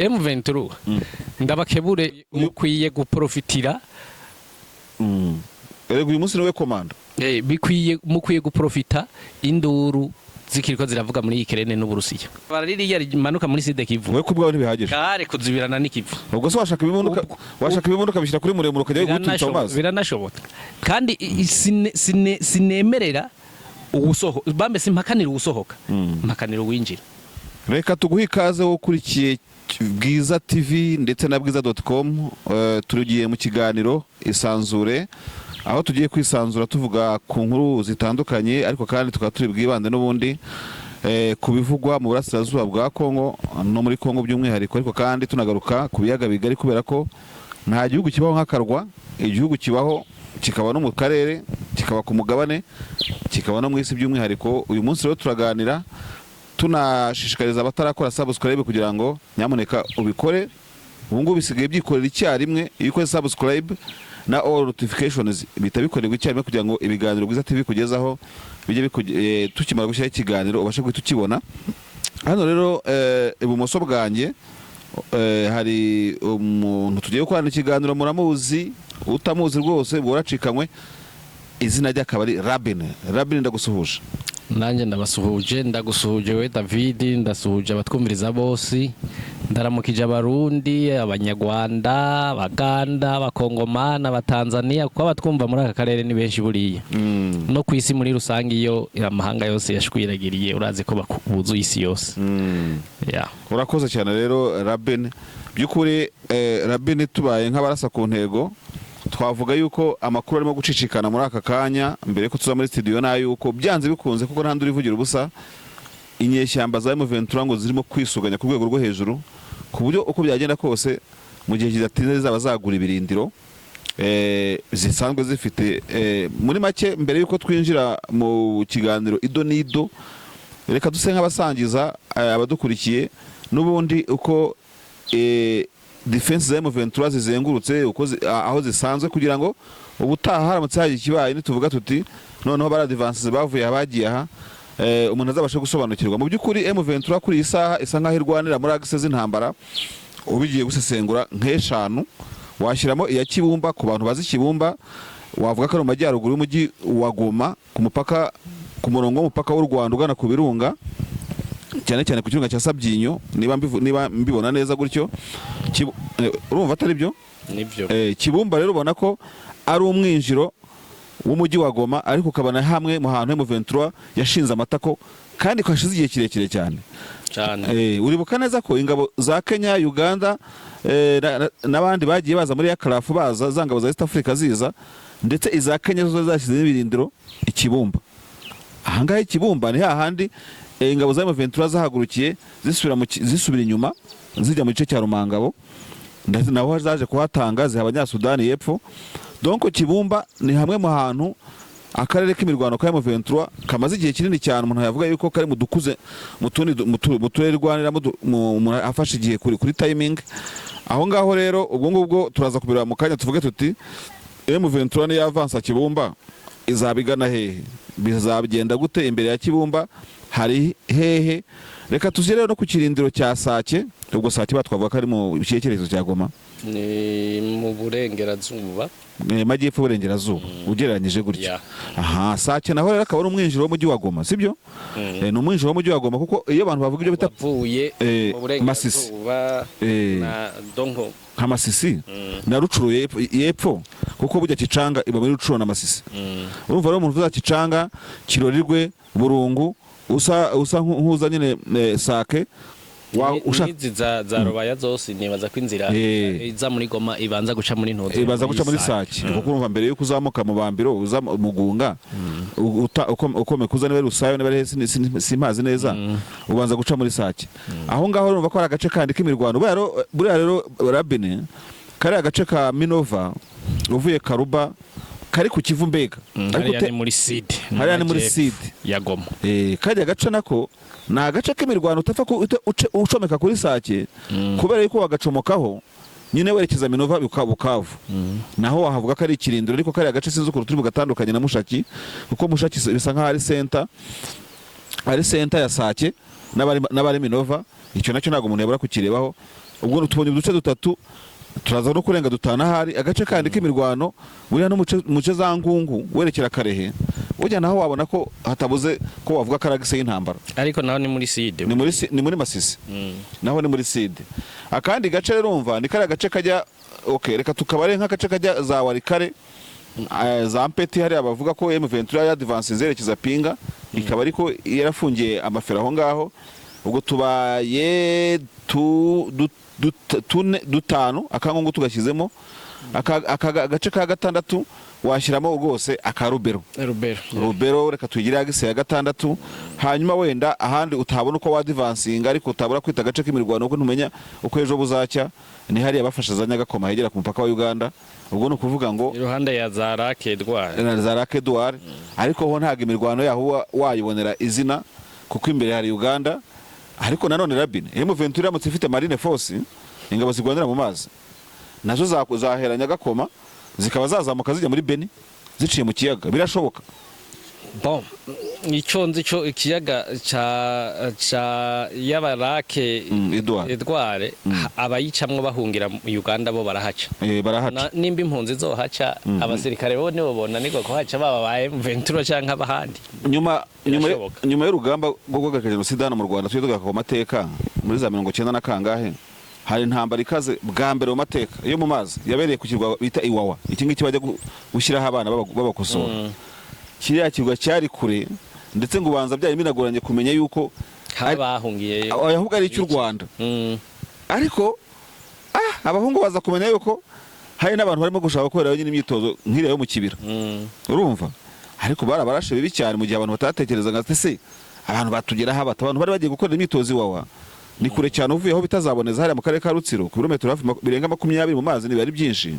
M23, ndabakebure, mukwiye guprofitira. Erega uyu munsi niwe komanda. Bikwiye, mukwiye guprofita induru zikiriko ziravuga muri Ukraine n'Uburusiya. Baraririya rimanuka muri Sud Kivu. Wowe kubwawe ntibihagije. Kare kuzibirana n'ikivu. Ubwo se washaka ibibunuka, washaka ibibunuka bishyira kuri muremure, ukajya guturitsa mu mazi. Biranashoboka kandi sinemerera uwusoho bambe, simpakanira uwusohoka, mpakanira uwinjira. Reka tuguhe ikaze wowe ukurikiye Bwiza TV ndetse na bwiza.com. Tugiye mu kiganiro Isanzure, aho tugiye kwisanzura tuvuga ku nkuru zitandukanye, ariko kandi tukaba turi bwibande n'ubundi ku bivugwa mu burasirazuba bwa Kongo no muri Kongo by'umwihariko, ariko kandi tunagaruka ku biyaga bigari, kubera ko nta gihugu kibaho nk'akarwa. Igihugu kibaho kikaba no mu karere, kikaba ku mugabane, kikaba no mu isi by'umwihariko. Uyu munsi rero turaganira, tunashishikariza abatarakora subscribe kugira ngo nyamuneka ubikore. Ubu ngubu bisigaye byikorera icyarimwe. Iyo ukoze subscribe na all notifications, bihita bikorerwa icyarimwe kugira ngo ibiganiro Bwiza TV kugezaho bijye tukimara gushyiraho ikiganiro ubashe guhita ukibona. Hano rero ibumoso bwanjye hari umuntu tugiye gukorana ikiganiro. Muramuzi, utamuzi rwose buracikanywe. Izina rye akaba ari Rabine. Rabine, ndagusuhuje. Nanjye ndabasuhuje, ndagusuhuje we David, ndasuhuje abatwumviriza bose, ndaramukije Abarundi, Abanyarwanda, Abaganda, Abakongomani, Abatanzaniya, kuko abatwumva muri aka karere ni benshi buriya, no ku isi muri rusange. Iyo amahanga yose yashwiragiriye, urazi ko buzuye isi yose. Yeah. Urakoze cyane rero, Rabine. By'ukuri Rabine, tubaye nk'abarasa ku ntego, twavuga yuko amakuru arimo gucicikana muri aka kanya mbere ko tuza muri studio na yuko byanze bikunze, kuko nta urivugira ubusa, inyeshyamba za M23 ngo zirimo kwisuganya ku rwego rwo hejuru, ku buryo uko byagenda kose mu gihe kidatinze zizaba zagura ibirindiro zisanzwe zifite. Muri make, mbere y'uko twinjira mu kiganiro ido n'ido, reka duse nk'abasangiza abadukurikiye n'ubundi uko defense za M23 zizengurutse, uko aho zisanzwe, kugira ngo ubutaha haramutse hagira ikibaye, nituvuga tuti noneho baradivansize, bavuye aha bagiye aha, umuntu azabashe gusobanukirwa. Mu by'ukuri M23 kuri iyi saha isa nkaho irwanira muri axe z'intambara ubigiye gusesengura nk'eshanu. Washyiramo iya Kibumba. Ku bantu bazi Kibumba, wavuga ko ari mu majyaruguru y'umujyi wa Goma, ku mupaka, ku murongo w'umupaka w'u Rwanda ugana ku birunga, cyane cyane ku kirunga cya Sabyinyo, niba mbibona neza gutyo. Urumva atari byo? Nibyo. Kibumba rero ubona ko ari umwinjiro w'umujyi wa Goma, ariko ukabona hamwe mu hantu M23 yashinze amatako kandi ko hashize igihe kirekire cyane. Cyane. Uribuka neza ko ingabo za Kenya, Uganda n'abandi bagiye baza muri EACRF, baza za ngabo za East Africa ziza, ndetse iza Kenya zo zashyize n'ibirindiro Ikibumba. Ahangaha Ikibumba ni hahandi ingabo za M23 zahagurukiye zisubira inyuma zijya mu gice cya Rumangabo, ndetse naho zaje kuhatanga ziha Abanyasudani y'Epfo. Donc Kibumba ni hamwe mu hantu akarere k'imirwano ka M23 kamaze igihe kinini cyane. Umuntu yavuga yuko kari mu dukuze mu tundi mu turere rwaniramo, umuntu afashe igihe kuri timing aho ngaho. Rero ubwo ngubwo turaza kubireba mu kanya, tuvuge tuti M23 niyo avansa Kibumba izaba igana hehe, bizagenda gute, imbere ya Kibumba hari hehe? Reka tujye rero no ku kirindiro cya Sake. Ubwo Sake batwavuga ko ari mu cyerekezo cya Goma. Ni mu burengerazuba. Majyepfo burengerazuba ugereranyije gutyo. Aha Sake naho rero akaba ari umwinjiro w'umujyi wa Goma, sibyo? Ni umwinjiro w'umujyi wa Goma, kuko iyo abantu bavuga ibyo bita wavuye mu Masisi. burengerazuba na donko. Nka Masisi na Rucuru y'epfo, kuko burya Kicanga iba muri Rucuru na Masisi. Urumva rero umuntu uza Kicanga, Kirorirwe, Burungu, usa nk'uza nyine Sake ushaka N'izi za Rubaya zose, nibaza ko inzira iza muri Goma ibanza guca muri Ntuzo. Ibanza guca muri Sake, kuko urumva mbere yuko uzamuka mu Bambiro, uza mu Mugunga, ukomeka uza niba ari Rusayo, niba ari he, simpazi neza, ubanza guca muri Sake. Aho ngaho urumva ko ari agace kandi k'imirwano. Buriya rero Rabine, kariya gace ka Minova uvuye Karuba kari ku Kivu mbega. Ariko Hariya ni muri Sud. Hariya ni muri Sud. Ya Goma. Kariya gace nako ni agace k'imirwano utapfa ucomeka kuri Sake, kubera yuko wagacomokaho nyine werekeza Minova, Bukavu, naho wahavuga ko ari ikirindiro. Ariko kariya gace sinzi ukuntu turi bugatandukanye na Mushaki, kuko Mushaki bisa nkaho ari center ya Sake n'abari Minova. Icyo nacyo ntabwo umuntu yabura kukirebaho. Ubwo tubonye uduce dutatu, turaza no kurenga dutanu ahari. Agace kandi k'imirwano buriya no muce za Ngungu werekera Karehe, burya naho wabona ko hatabuze ko wavuga ko ari axe y'intambara. Ariko naho ni muri sud. Ni muri Masisi. Naho ni muri sud. Akandi gace rero umva ni kariya gace kajya, okay, reka tukabare nk'agace kajya za Warikare, za Mpeti, hariya bavuga ko M23 ya advance zerekeza Pinga, ikaba ariko yarafungiye amafera aho ngaho. Ubwo tubaye tu, du, du, tune, dutanu, akangungu tugashyizemo. Agace ka gatandatu washyiramo rwose aka Rubero. Rubero. Rubero reka tuyigire axe ya gatandatu. Hanyuma wenda ahandi utabona uko wadivansinga, ariko utabura kwita agace k'imirwano kuko ntumenya uko ejo buzacya, ni hariya bafashe za Nyagakoma hegera ku mupaka wa Uganda. Ubwo ni ukuvuga ngo iruhande ya za Lac Edouard. Na za Lac Edouard, ariko ho ntabwo imirwano yaho uba wayibonera izina kuko imbere hari Uganda. Ariko nanone Rabine, M23 iramutse ifite Marine Force, ingabo zirwanira mu mazi, nazo zahera Nyagakoma zikaba zazamuka zijya muri Beni ziciye mu kiyaga, birashoboka. Bon, icyo nzi cyo ikiyaga ca yaba Lac Edouard. Edouard, abayicamwo bahungira mu Uganda bo barahaca. Barahaca. Nimba impunzi zohaca, abasirikare bo nibo bonanirwa kuhaca, baba ba M23 canke abahandi. Nyuma Birashoboka. Nyuma y'urugamba rwo guhagarika jenoside hano mu Rwanda, tujye tugaruka ku mateka, muri za 90 na kangahe hari intambara ikaze bwa mbere mu mateka yo mu mazi yabereye ku kirwa bita Iwawa. Iki ngiki bajya gushyiraho abana babakosora. Kiriya kirwa cyari kure, ndetse ngo ubanza byari binagoranye kumenya yuko haba bahungiyeyo. Ahubwo ari icy'u Rwanda. Ariko abahungu baza kumenya yuko hari n'abantu barimo gushaka gukorerayo nyine imyitozo nk'iriya yo mu kibira. Urumva, ariko barabarashe bibi cyane mu gihe abantu batatekerezaga ati se abantu batugeraho abata abantu bari bagiye gukorera imyitozo Iwawa. Ni kure cyane uvuye aho bitazaboneza hariya mu karere ka Rutsiro, ku birometero hafi birenga 20 mu mazi, niba ari byinshi.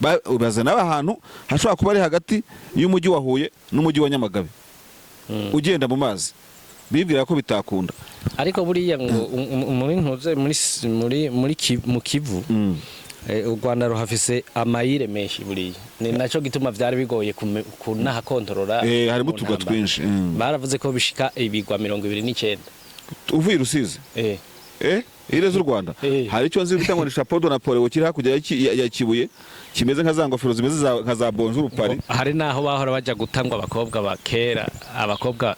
Bazana ahantu hashobora kuba ari hagati y'umujyi wa Huye n'umujyi wa Nyamagabe, ugenda mu mazi, bibwira ko bitakunda. Ariko buriya ngo muri ntuze muri s- muri muri mu Kivu, u Rwanda ruhafise amayire menshi. Buriya ni naco gituma vyari bigoye kunahakontorora. Harimo mu uturwa ntambara. twinshi. Baravuze ko bishika ibigwa 29. Uvuye i Rusizi? Ile z'u Rwanda. Hari icyo nzi bita ngo ni Chapeau de Napoleon kiri hakurya ya Kibuye, kimeze nka za ngofero zimeze nka za Bonjour Paris. Hari naho bahora baja gutangwa abakobwa ba kera, abakobwa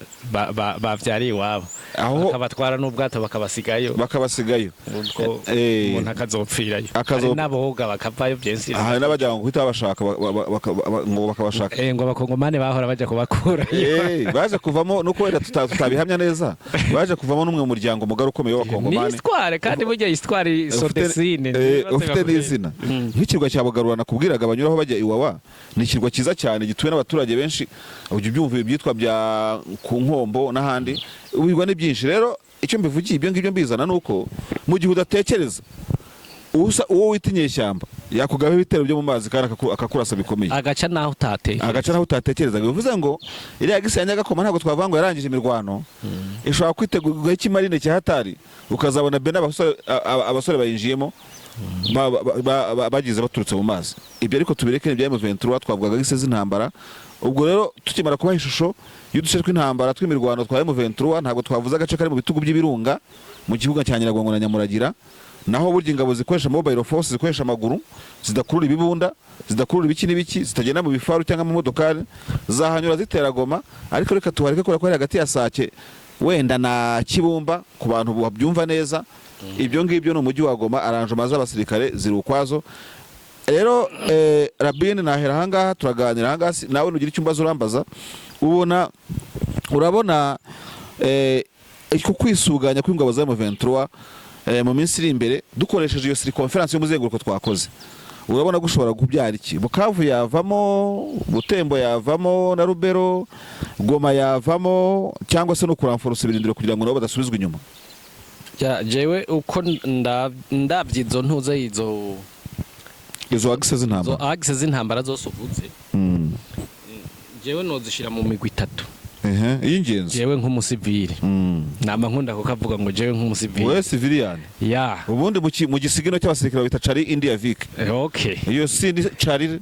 bavyariye iwabo, bakabatwara n'ubwato bakabasigayo. Bakabasigayo. Ubwo umuntu akazopfirayo. Hari n'aboga bakavayo byinshi. Hari n'abajya ngo guhita babashaka ngo bakabashaka. Ngo abakongomani bahora baja kubakurayo. Baje kuvamo nuko wenda tutabihamya neza, baje kuvamo n'umwe mu muryango mugari ukomeye Ni w'abakongomani. histoire, kandi burya histoire Ufite- se dessine. Ufite n'izina nk'ikirwa cya Bugarura nakubwiraga banyuraho bajya Iwawa. Ni ikirwa cyiza cyane gituwe n'abaturage benshi, ujya ubyumva ibyitwa bya ku Nkombo n'ahandi. Ibirwa ni byinshi. Rero icyo mbivugiye ibyo ngibyo mbizana ni uko mu gihe udatekereza uwo wita inyeshyamba yakugabaho ibitero byo mu mazi kandi akakurasa bikomeye. Agaca naho utateye. Agace naho utatekerezaga. Bivuze ngo iriya axe ya Nyagakoma ntabwo twavuga ngo yarangije imirwano, ishobora kwitegurwa ikimarine cya hatari, ukazabona bene abasore bayinjiyemo bagize baturutse mu mazi. Ibyo ariko tubireke, ibya M23, twavugaga axe z'intambara. Ubwo rero tukimara kubaha ishusho y'uduce tw'intambara tw'imirwano twa M23, ntabwo twavuze agace kari mu bitugu by'ibirunga mu kibuga cya Nyiragongo na Nyamuragira. Naho burya ingabo zikoresha mobile force, zikoresha amaguru, zidakurura ibibunda, zidakurura ibiki n'ibiki, zitagenda mu bifaru cyangwa mu modokari, zahanyura zitera Goma. Ariko reka tuhareke kubera ko ari hagati ya Sake wenda na Kibumba ku bantu babyumva neza. Ibyo ngibyo ni umujyi wa Goma, aranjoma z'abasirikare ziri ukwazo. Rero Rabine, nahera ahangaha turaganira ahangaha, nawe nugira icyo umbaza urambaza. Ubona urabona ku kwisuganya kw'ingabo za M23 mu minsi iri imbere, dukoresheje iyo circonférence y'umuzenguruko twakoze, urabona gushobora kubyara iki? Bukavu yavamo, Butembo yavamo na Rubero, Goma yavamo, cyangwa se no kuramforosa ibirindiro kugira ngo nabo badasubizwa inyuma? Ya, jewe uko ndavye izo ntuze izo Izo axe izo z'intambara. Axe z'intambara zose uvuze, jewe nozishira mu migwi itatu. Ehe, y'ingenzi. Jewe nk'umusivile, nama nkunda kukavuga ngo jewe nk'umusivile. Wowe civilian. Ya. Ubundi mu gisigino cy'abasirikare bita Charlie India Vic. Iyo si ni Charlie,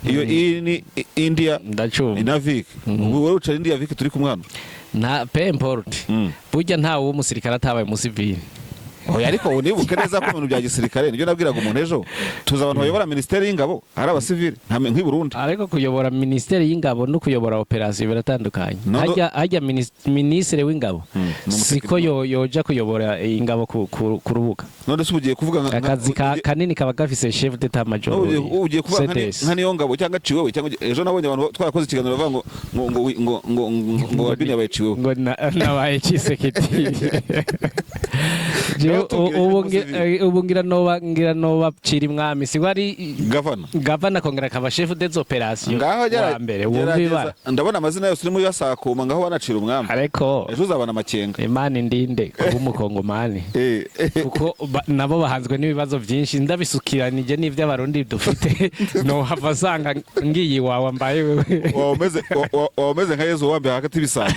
iyo I ni India Ndacumva. na Vic. Ubu wowe Charlie India Vic turi kumwe hano. Nta peu importe. Burya ntawe w'umusirikare atabaye umusivile. Oya, ariko unibuke neza ko ibintu bya gisirikare, nibyo nabwiraga umuntu ejo, tuzi abantu bayobora minisiteri y'ingabo ari abasivili, nk'i Burundi. Ariko kuyobora minisiteri y'ingabo no kuyobora operasiyo biratandukanye. No, no. Hajya minisitiri w'ingabo Ni siko yoja kuyobora ingabo ku rubuga. None se ugiye kuvuga Akazi kanini kaba gafise chef d'état major. No, ugiye kuvuga CDS. Nka niyo ngabo cyangwa ciwewe, cyangwa ejo nabonye abantu twarakoze ikiganiro bavuga ngo Rabini yabaye ciwewe. Ngo nabaye Tshisekedi. Jewe Nawe tubwire cyangwa ubu ngira noba cira imwami, siko ari gavana. Gavana akongera akaba chef des opérations Ngaho wa mbere, wumva gerageza. ibara. Ndabona amazina yose urimo uyasakuma, ngaho wanacira umwami. Ariko Ejo uzabona amakenga. Imana indinde kuba umukongomani, kuko nabo bahanzwe n'ibibazo byinshi, ndabisukiranije n'iby'abarundi dufite, nohava asanga ngiye iwawa mbaye wewe. Waba umeze nka Yezu wambaye hagati y'ibisambo.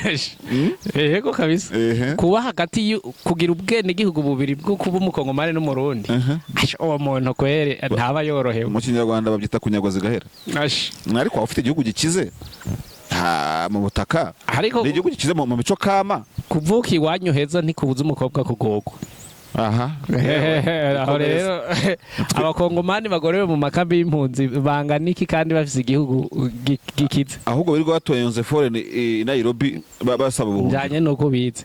Yego kabisa. Kuba hagati kugira ubwenegihugu bubiri bwo kuba umukongomani n'umurundi. Ash, uwo muntu kwere ntaba yorohewe. Mu kinyarwanda babyita kunyagwa zigahera. Ash. Ariko waba ufite igihugu gikize mu butaka, Ariko ni igihugu gikize mu mico kama. Kuvuka iwanyu heza ntikubuza umukobwa kugogwa. Aha. Aho rero abakongomani bagorewe mu makambi y'impunzi bangana iki kandi bafise igihugu gikize? Ahubwo birirwa batoye foreign i Nairobi basaba ubuhungiro. Njanye nuko bize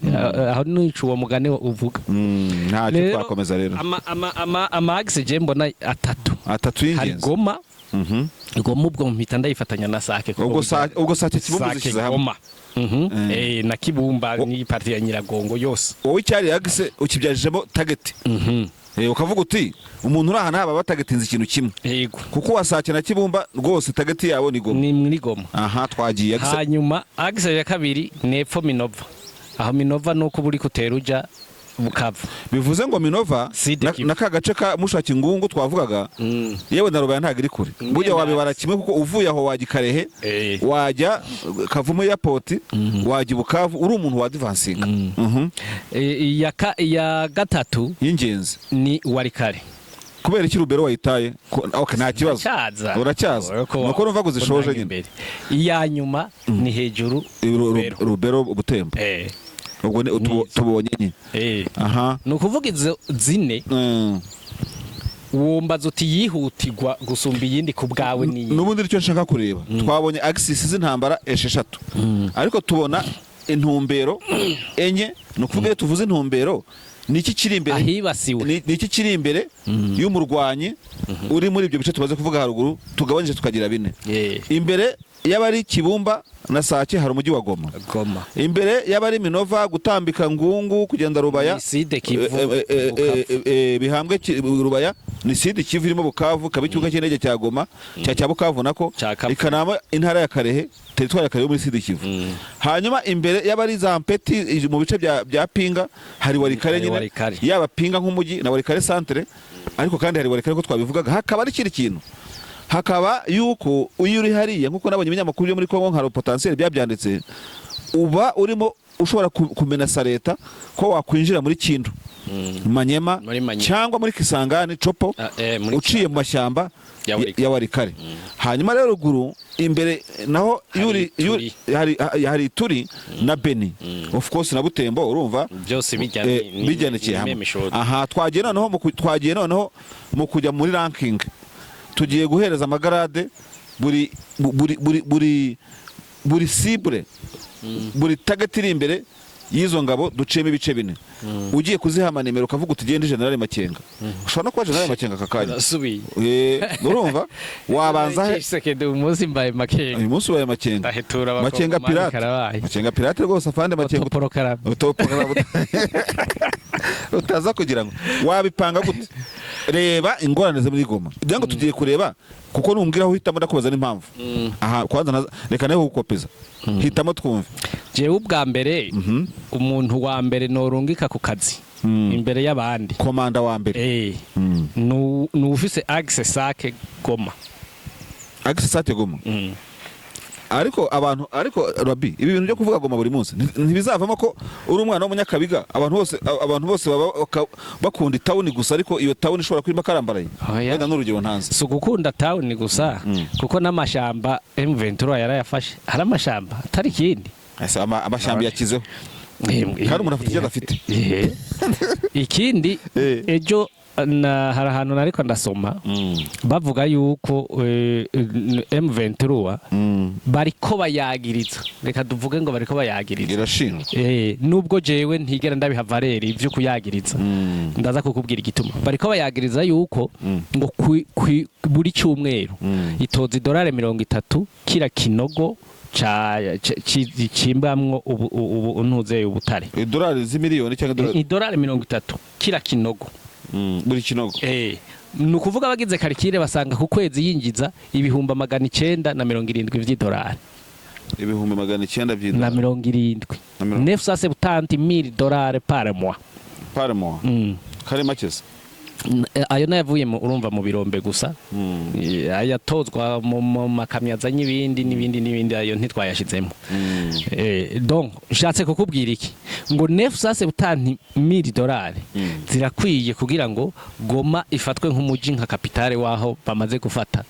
aho nica uwo mugani uvuga. Ntacyo. Rero, Twakomeza rero. ama axe je mbona atatu. Atatu Hari y'ingenzi. Goma. Goma ubwo mpita ndayifatanya na Sake kuko Ubwo ubwo Sake, Kibumba Sake, zishyize hamwe. Goma. Na Kibumba ni partie ya Nyiragongo yose. Wowe icyari axe ukibyajijemo target. Ukavuga uti umuntu uri aha n'aba batagetinze ikintu kimwe, kuko wasake na Kibumba rwose target yabo ni Goma. Ni muri Goma. Aha twagiye axe. Hanyuma axe ya kabiri ni epfo Minova, aho Minova nuko uba uri kutera uja Bukavu. Bivuze ngo Minova Sud Kivu. na ka gace ka Mushaki Ngungu twavugaga, yewe na Rubaya ntabwo iri kure burya, wabibara kimwe kuko uvuye aho wajya i Karehe, wajya Kavumu airport, wajya i Bukavu, uri umuntu wa advancinga. Iya gatatu y'ingenzi ni Walikale. Kubera iki Rubero wayitaye? Okay, nta kibazo. Uracyaza. Uracyaza. Nuko numva ngo zishoje nyine. Imbere. Iya nyuma ni hejuru Rubero. Rubero, Butembo. Ubwo ni tubonye nye. Aha. Ni ukuvuga izo zine, wumbaza uti yihutirwa gusumba iyindi ku bwawe ni iyi? N'ubundi nicyo nshaka kureba. Twabonye axis z'intambara esheshatu, ariko tubona intumbero enye. Ni ukuvuga iyo tuvuze intumbero, ni iki kiri imbere? Ahibasiwe. Ni iki kiri imbere y'umurwanyi uri muri ibyo bice tumaze kuvuga haruguru, tugabanyije tukagira bine? Imbere y'abari Kibumba na Sake hari umujyi wa Goma. Goma. Imbere y'abari Minova, gutambika Ngungu, kugenda Rubaya, Ni Sud Kivu, Bukavu. Bihambwe Rubaya ni Sud Kivu irimo Bukavu, ikaba ikibuga cy'indege cya Goma, cya Bukavu nako, Cya Kavu. ikanaba intara ya Karehe, teritwari ya Karehe yo muri Sud Kivu. Hanyuma imbere y'abari za Mpeti mu bice bya Pinga hari Walikale Hari nyine. Walikale. Yaba Pinga nk'umujyi na Walikale centre, ariko kandi hari Walikale ko twabivugaga, hakaba n'ikindi kintu, hakaba yuko iyo uri hariya, nk'uko nabonye ibinyamakuru byo muri Kongo nka Potentiel byabyanditse, uba urimo ushobora kumenasa leta ko wakwinjira muri Kindu, Manyema, Muri Manyema. cyangwa muri Kisangani Copo, Ah, muri uciye mu mashyamba Ya Walikale. ya Walikale. Hanyuma rero ruguru imbere naho Hari yuri hari Turi na Beni, of course na Butembo, urumva. Byose bijya Bijyanikiye hamwe. Mishoro. Aha twagiye noneho mu kujya muri ranking, tugiye guhereza amagarade buri cible, buri target iri imbere y'izo ngabo duciyemo ibice bine. Ugiye kuziha amanimero, ukavuga uti genda General Makenga, ushobora no kuba General Makenga aka kanya. Urasubiye. Urumva wabanza he? Tshisekedi, umunsi mbaye Makenga. Uyu munsi ubaye Makenga. Ndahetura. Makenga abakongomani. pirate. Karabaye. Makenga pirate rwose, afande Makenga. Otoporo. Utoporo. Utaza kugira ngo wabipanga gute? Reba ingorane zo muri Goma kugira ngo tugiye kureba, kuko numbwira aho uhitamo ndakubaza n'impamvu. Aha kwanza reka nawe gukopeza, hitamo twumve. Jewe ubwa mbere, umuntu wa mbere norungika ku kazi imbere y'abandi, Komanda wa mbere. Nu ufise axe Sake Goma. Axe Sake Goma. Ariko abantu, ariko Rabi, ibi bintu byo kuvuga Goma buri munsi ntibizavamo ko uri umwana w'umunyakabiga, abantu bose baba bakunda itawuni gusa, ariko iyo tawuni ishobora kuba irimo akarambaraye. Oya. Wenda n'urugero ntanze. Si ugukunda tawuni gusa, kuko n'amashamba M23 yarayafashe, hari amashamba atari ikindi. Ese amashyamba yakizeho? Kandi umuntu afite icyo adafite. Ikindi, ejo hari ahantu nariko ndasoma bavuga yuko M23 bariko bayagiriza, reka tuvuge ngo bariko bayagiriza. Irashinjwa. Nubwo jewe ntigera ndabiha valeur ivyo kuyagiriza, ndaza kukubwira igituma bariko bayagiriza yuko ngo buri cyumweru itoza idolari 30 kira kinogo ca cimbamwo ubu ntuzeye ubutare. Idolari z'imiliyoni cyangwa idolari? Idolari 30 kira kinogo. Buri kinogo. Ni ukuvuga abagize calcul basanga ku kwezi yinjiza 970,000 vy'idolari. 900,000 Na by'idolari. 70. Na mirongo- 970 000 dollars par mois. Par mois. Kari make se? Ayo nayavuye mu, urumva, mu birombe gusa. Ayatozwa mu makamyo azanye ibindi n'ibindi n'ibindi, ayo ntitwayashizemo. Donc nshatse kukubwira iki? Ngo 970 000 dollars zirakwiye kugira ngo Goma ifatwe nk'umuji, nka capitale waho bamaze gufata,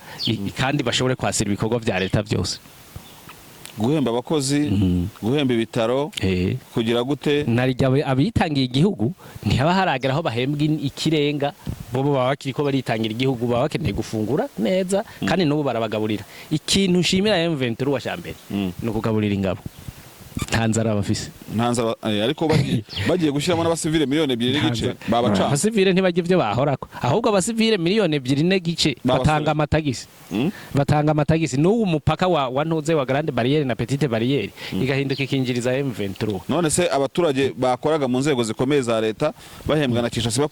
kandi bashobore kwasira ibikorwa vya leta byose. Guhemba abakozi, guhemba ibitaro, kugira gute? Narijya abitangiye igihugu ntihaba haragera aho bahembwa ikirenga. Bo baba bakiri ko baritangira igihugu, baba bakeneye gufungura neza, kandi n'ubu barabagaburira. Ikintu nshimira M23 wa mbere ni ukugaburira ingabo, nta nzara bafise. Nta nzara, ariko bagiye gushyiramo n'abasivile miliyoni 2.5 babacana. Abasivile ntibajya ibyo bahorako, ahubwo abasivile miliyoni 2.5 Babasore. batanga amatagisi. Batanga amatagisi n'ubu umupaka wa ntuze wa Grande Barrière na Petite Barrière igahinduka ikinjiriza M23. None se abaturage bakoraga mu nzego zikomeye za leta bahembwa na Kinshasa,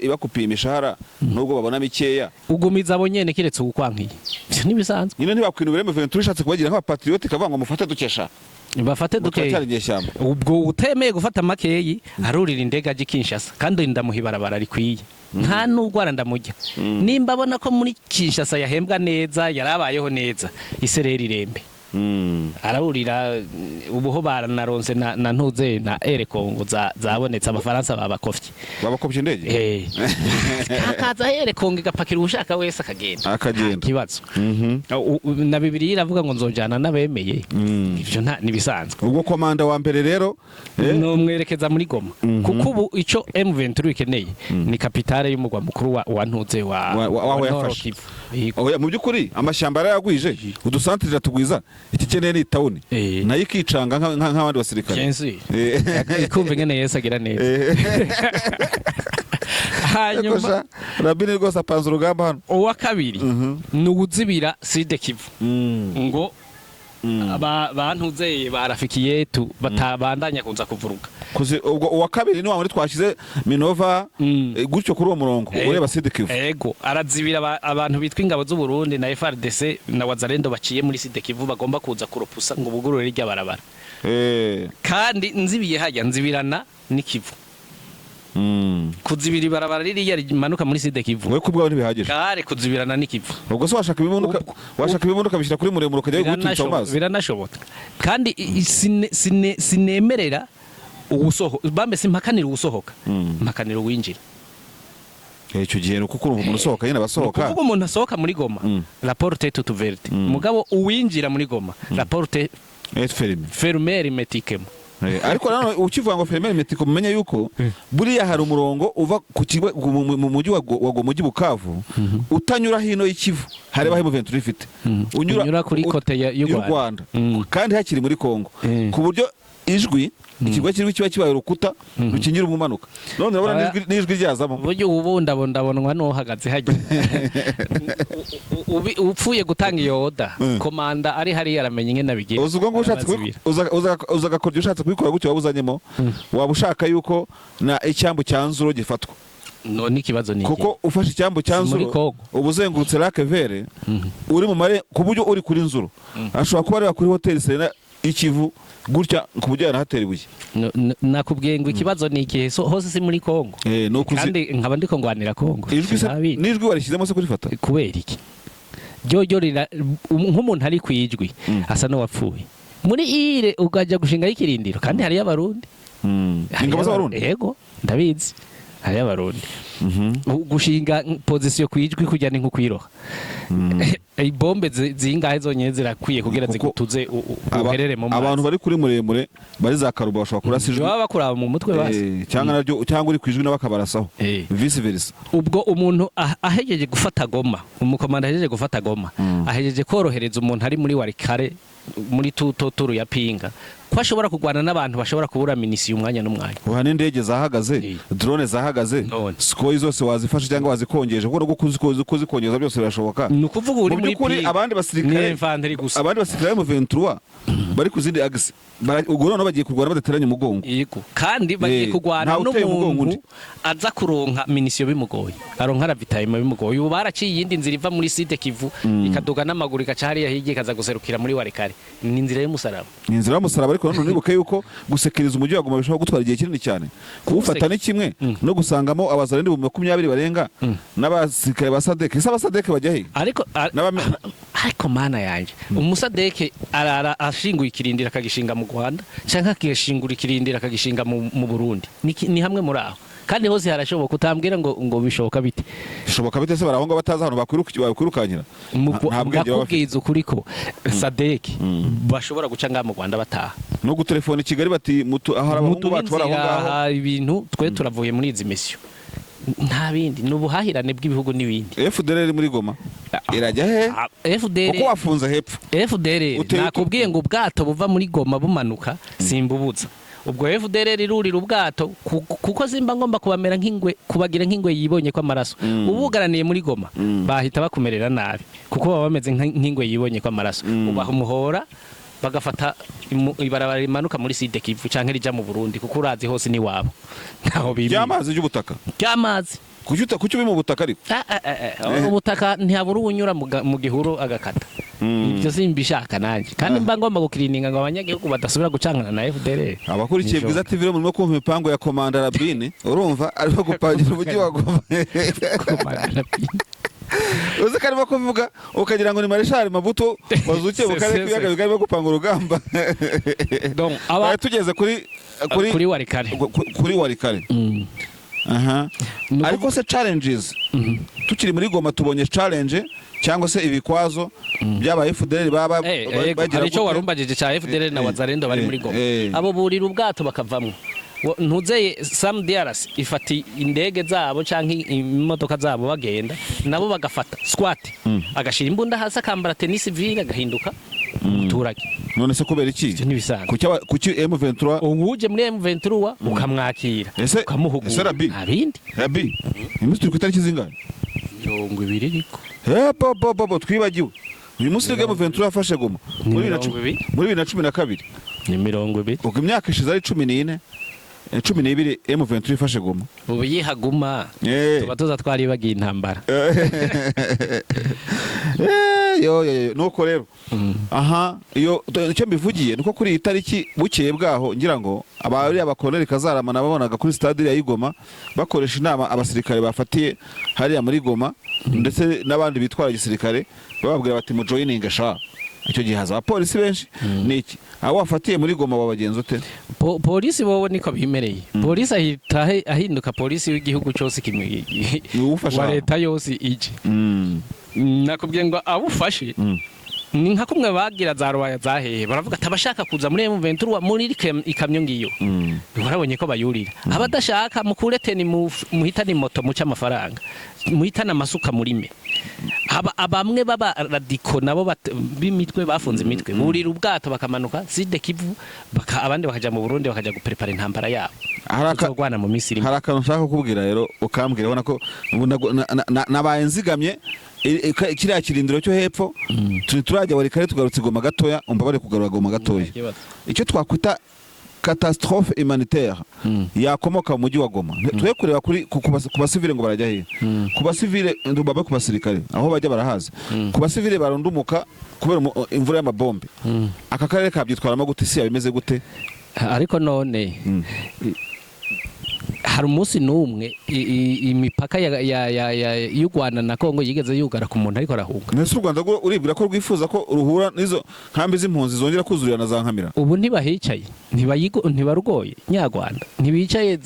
ibakupiye imishahara nubwo babona mikeya? Ugumiza abo nyene kiretse ugukwankiye, ivyo ntibisanzwe. Nyine ntibakwinubira M23 ishatse kubagira nk'abapatriote ikavuga ngo mufate dukesha. Bafate Ngo turacyari dukeyi. Inyeshyamba. Ubwo utemeye gufata makeyi arurira indege aje Kinshasa, kandi ndamuha ibarabara rikwiye, nta nubwo arandamujya. Nimba abona ko muri Kinshasa yahembwa neza, yarabayeho neza, isereri irembe, arahurira. Ubuho baranaronse na ntuze na Air Congo zabonetse, abafaransa babakofye. Babakopye indege. Hakaza Air Congo igapakira ushaka wese akagenda. Akagenda. Nta kibazo. Na Bibiliya iravuga ngo nzojana n'abemeye. Ivyo nta nibisanzwe. Ubwo komanda wa mbere rero, Nomwerekeza muri Goma, kuko ubu ico M23 ikeneye ni capitale y'umugwa mukuru wa ntuze wa Waho wa yafashe. Nord Kivu. Yego. Oya, mu by'ukuri amashyamba yarayagwije, udusantirira tugwiza, ikikeneye ni itawuni, nayo ikicanga nk'abandi basirikare. Bien sûr. Ikumva ingene Yesu agira neza. Hanyuma Ariko Rabini rwose apanze urugamba hano. Uwa kabiri ni uwuzibira Sud Kivu ngo bantuzeye barafiki yetu batabandanya kuza kuvuruga. Ubwo uwa kabiri ni wa wundi twashyize Minova, gutyo kuri uwo murongo ureba Sud Kivu. Ego, arazibira abantu bitwa ingabo z'u Burundi na FARDC na Wazalendo baciye muri Sud Kivu bagomba kuza kuropusa ngo bugurure rirya barabara. Kandi nzibiye hajya nzibirana n'ikivu. Kuzibira ibarabara ririya rimanuka muri Sud Kivu. Wowe kubwawe ntibihagije. Kare kuzibirana n'ikivu. Ubwo se washaka ibimunuka, washaka ibimunuka bishyira kuri muremure ukajya guturitsa mu mazi. Biranashoboka kandi sinemerera uwusoho bambe, simpakanira uwusohoka, mpakanira uwinjira. Icyo gihe ni uko urumva umuntu usohoka nyine abasohoka. Kuvuga umuntu asohoka muri Goma, la porte est toute ouverte, mugabo uwinjira muri Goma, la porte Fermée. Fermée hermétiquement. Ariko nanone ukivuga ngo fermée hermétique, mumenye yuko buriya hari umurongo uva ku kigo mu mujyi wa Goma ujya i Bukavu utanyura hino y'ikivu, hareba aho M23 ifite. Unyura kuri côté y'u y'u Rwanda. Rwanda, kandi hakiri muri Kongo, ku buryo ijwi ikigo kiriho kiba kibaye urukuta rukingira umumanuka. None urabona n'ijwi ryazamo. Buryo ubu ndabonwa n'uhagaze hajya. Upfuye gutanga iyo oda, komanda ari hariya aramenya ingene abigira. Uzi ubwo ngo ushatse Arabazibira. uza agakoryo ushatse kubikora gutyo, waba uzanyemo, waba ushaka yuko na icyambu cya Nzuro gifatwa. None ikibazo ni iki? Kuko ufashe icyambu cya Si muri Nzuro, Congo. uba uzengurutse Lac Vert, uri mu mare, ku buryo uri kuri Nzuro ashobora kuba areba kuri hoteli Serena y'ikivu gutya, ku buryo yanahatera ibuye. Nakubwiye ngo ikibazo ni ikihe? So, hose si muri Congo? Ni ukuzi Kandi nkaba ndiko ngwanira Congo. Ijwi se Sinabizi. n'ijwi warishyizemo se kurifata? Kubera iki? Ryo nk'umuntu ari ku ijwi asa n'uwapfuye muri ire, ukajya gushingaho ikirindiro, kandi hariyo Abarundi. Hariyo Ingabo z'Abarundi. Yego, ndabizi. Hariyo Abarundi. Gushinga position kwijwi kujya ni nko kwiroha. Ibombe zingahe zonyene zirakwiye kugira Kuko zigutuze uherere mu mazi. Abantu bari kuri muremure, bari za Karuba, bashobora kurasa ijwi. Baba bakuraba mu mutwe basi. Cyangwa naryo, cyangwa uri ku ijwi nawe akabarasaho, vice versa. Ubwo umuntu ahejeje gufata Goma, umukomanda ahejeje gufata Goma, ahejeje korohereza umuntu ari muri Walikale, muri tuto turu ya Pinga, ko ashobora kurwana n'abantu bashobora kubura munitions umwanya n'umwanya. Uha n'indege zahagaze, drone zahagaze, None. Sukhoi zose wazifashe cyangwa wazikongeje, kuko no kuzikongeza byose birashoboka. Ni ukuvuga uri Mu muri by'ukuri Pinga abandi basirikare ni infanterie gusa. Abandi basirikare mu 23 bari ku zindi axe, ubwo noneho bagiye kurwana badateranye umugongo. Yego, kandi bagiye kurwana Ntawe uteye umugongo n'umuntu undi. aza kuronka munitions bimugoye, aronka ravitaillement bimugoye. Ubu baraciye iyindi nzira iva muri Sud Kivu, ikaduga n'amaguru, igaca hariya hirya, ikaza guserukira muri Walikale. Ni inzira y'umusaraba. Ni inzira y'umusaraba, ariko nanone nibuke yuko gusekeriza umujyi wa Goma bishobora gutwara igihe kinini cyane. Kuwufata ni kimwe, no gusangamo abazarindi 20,000 barenga n'abasirikare ba SADC. Ese abasadeke bajya he? Ariko ariko mana yanje, umusadeke arara ashinguye ikirindiro akagishinga mu Rwanda, canke akishingura ikirindiro akagishinga mu Burundi. Ni hamwe muri aho, kandi hose harashoboka. Utambwira ngo bishoboka bite? Bishoboka bite se? Bari aho ngaho batazi ahantu bakwirukanyira. Nta bwenge baba bafite. Ndakubwiza ukuri ko sadeke bashobora guca ngaha mu Rwanda bataha. No gutelefona i Kigali bati mutu aho hari abahungu Muduhe bacu bari aho inzira, ngaho. aha ibintu twe turavuye muri izi mission, nta bindi, ni ubuhahirane bw'ibihugu n'ibindi. FDLR muri Goma irajya he? Ah, FDR Kuko wafunze hepfo. FDR nakubwiye ngo ubwato buva muri Goma bumanuka simbubuza. Ubwo FDR irurira ubwato kuko simba ngomba kubamera nk'ingwe, kubagira nk'ingwe yibonye ko amaraso. Ubugaraniye muri Goma bahita bakumerera nabi, kuko baba bameze nk'ingwe yibonye ko amaraso. Ubaha umuhora, bagafata ibarabara rimanuka muri Sud Kivu canke rija mu Burundi, kuko urazi hose ni wabo, ntaho bibi. By'amazi, by'ubutaka. By'amazi. Kuki ubi mu butaka ariko? Ah, ah, ah, ah. Ubutaka ntihabura uwunyura mu gihuru agakata. Ibyo simbishaka nanjye, kandi mba ngomba gukirininga ngo abanyagihugu badasubira gucangana na FDLR. Abakurikiye Bwiza TV rero, murimo kumva imipango ya Komanda Rabine. Urumva arimo gupangira umujyi wa Goma. Uzi ko arimo kuvuga ukagira ngo ni Mareshali Mabuto wazukiye mu karere k'ibiyaga bigari, arimo gupanga urugamba. Donc aba Twari tugeze kuri kuri Walikale. Kuri Walikale. Aha. Ariko se challenges, tukiri muri Goma, tubonye challenge cyangwa se ibikwazo by'aba FDLR baba Yego, bagira hari icyo gute? warumbagije cya FDLR na Wazalendo bari muri Goma. Abo burira ubwato bakavamwo. Ntuzeye SAMIDRC ifata indege zabo canke imodoka zabo, bagenda nabo bagafata squat, agashira imbunda hasi, akambara tenue civile, agahinduka umuturage. None se kubera iki? Ivyo ntibisanzwe. Kuki M23 Uwuje muri M23 ukamwakira, ukamuhugura. Ese Rabi? Nta bindi. Rabi, uyu munsi turi ku itariki zingahe? 20 ariko. Bo bo bo bo, twibagiwe uyu munsi nibwo M23 yafashe Goma. Ni Muri 20. Muri 2012. Ni 20. Ubwo imyaka ishize ari 14, 12 M23 ifashe Goma. Ubu yihaguma tuba tuza twaribagiye intambara. Yo yo yo, nuko rero aha iyo icyo mbivugiye nuko kuri iyi tariki, bukeye bwaho, ngira ngo abari abakoloneli Kazarama nababonaga kuri stade ya Igoma bakoresha inama abasirikare bafatiye hariya muri Goma, ndetse n'abandi bitwara gisirikare, bababwira bati mujoininge sha. Icyo gihe haza abapolisi benshi. Niki abo wafatiye muri Goma wabagenza ute? Polisi bobo niko bimereye. Polisi ahita ahinduka polisi w'igihugu cyose kimwe Ni uwufasha wa ahantu. leta yose ije. Nakubwiye ngo abufashe ni nka kumwe bagira za rubaya zahehe, baravuga ati abashaka kuza muri M23 muri ikamyo ngiyo. Warabonye ko bayurira. Abadashaka mukure tenue, muhitane moto, muce amafaranga, muhitane amasuka murime. Aba abamwe baba radicaux nabo b'imitwe bafunze imitwe, burira ubwato bakamanuka Sud Kivu, abandi bakaja mu Burundi, bakaja guprepara intambara yabo tuzogwana mu minsi iri. Hari akantu nshaka kukubwira rero, ukambwira. Ubona ko ubu nabaye nzigamye kiriya kirindiro cyo hepfo, turi turajya Walikale, tugarutse Goma gatoya. Umbabare kugarura Goma gatoya. Icyo twakwita catastrophe humanitaire yakomoka mu mujyi wa Goma, twe kureba kuri ku basivile ngo barajya hehe. Ku basivile ndumva, ku basirikare aho bajya barahazi. Ku basivile barundumuka kubera imvura y'amabombe, aka karere kabyitwaramo gute? Isi yabimeze gute? Ariko none hari umunsi n'umwe imipaka y'u Rwanda na Kongo yigeze yugara ku muntu ariko arahunga? Mbese u Rwanda rwo uribwira ko rwifuza ko ruhura n'izo nkambi z'impunzi zongera kuzurira na za Nkamira? Ubu ntibahicaye, ntibarugoye nyarwanda, ntibicaye.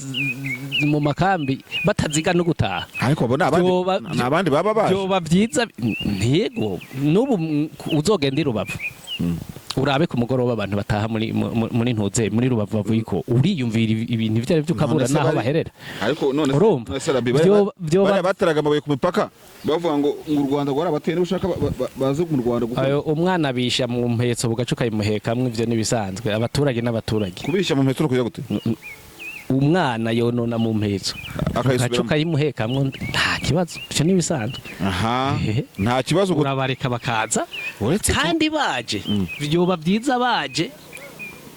mu makambi bataziga no gutaha. Ariko abo ni abandi, ni abandi baba baje. Byoba byiza, ntiyego, n'ubu uzogenda i Rubavu, urabe ku mugoroba abantu bataha muri ntuze muri Rubavu bavuye ko uriyumvira ibintu ibyo ari byo, ukabura None se naho baherera. Ariko none Urumva? none se Rabbi, bariya bateraga amabuye ku mipaka bavuga ngo u Rwanda rwarabateye, niba ushaka baze mu Rwanda gukora. Ayo, umwana bisha mu mpetso bugaca ukayimuhekamwo, ivyo n'ibisanzwe, abaturage n'abaturage. Kubisha mu mpetso no kujya gute? Umwana yonona mu mpetso, ugaca Akayisubiramo. ukayimuhekamwo, nta kibazo, ivyo n'ibisanzwe. Aha. Ehe. Nta kibazo Urabareka bakaza. Uretse Kandi baje, byoba byiza baje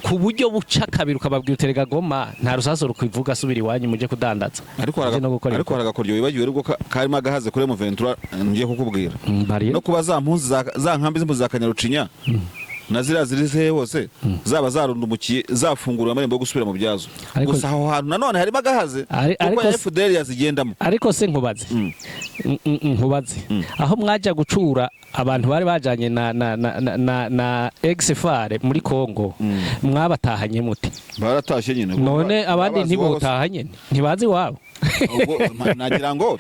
ku buryo buca kabiri, ukababwira uterega Goma nta rusasu rukwivuga, asubira iwanyu muje kudandaza. Ariko Muje no gukora. Ariko hari agakoryo wibagiwe ariko karimo agahaze kuri M23 ngiye kukubwira. Bariye. No kuba za mpunzi za nkambi z'impunzi za Kanyarucinya na ziriya ziri hehe hose zaba zarundumukiye, zafunguriwe amarembo yo gusubira mu byazo. Gusa aho hantu nanone harimo agahaze kuko Ariko ya FDL yazigendamo. Ariko se nkubaze, nkubaze aho mwajya gucura abantu bari bajanye na ex-FAR muri Congo, mwabatahanye mute? Baratashye nyine. None abandi Babazi iwabo. ntibotahanye? Ntibazi iwabo? Ubwo, nagira ngo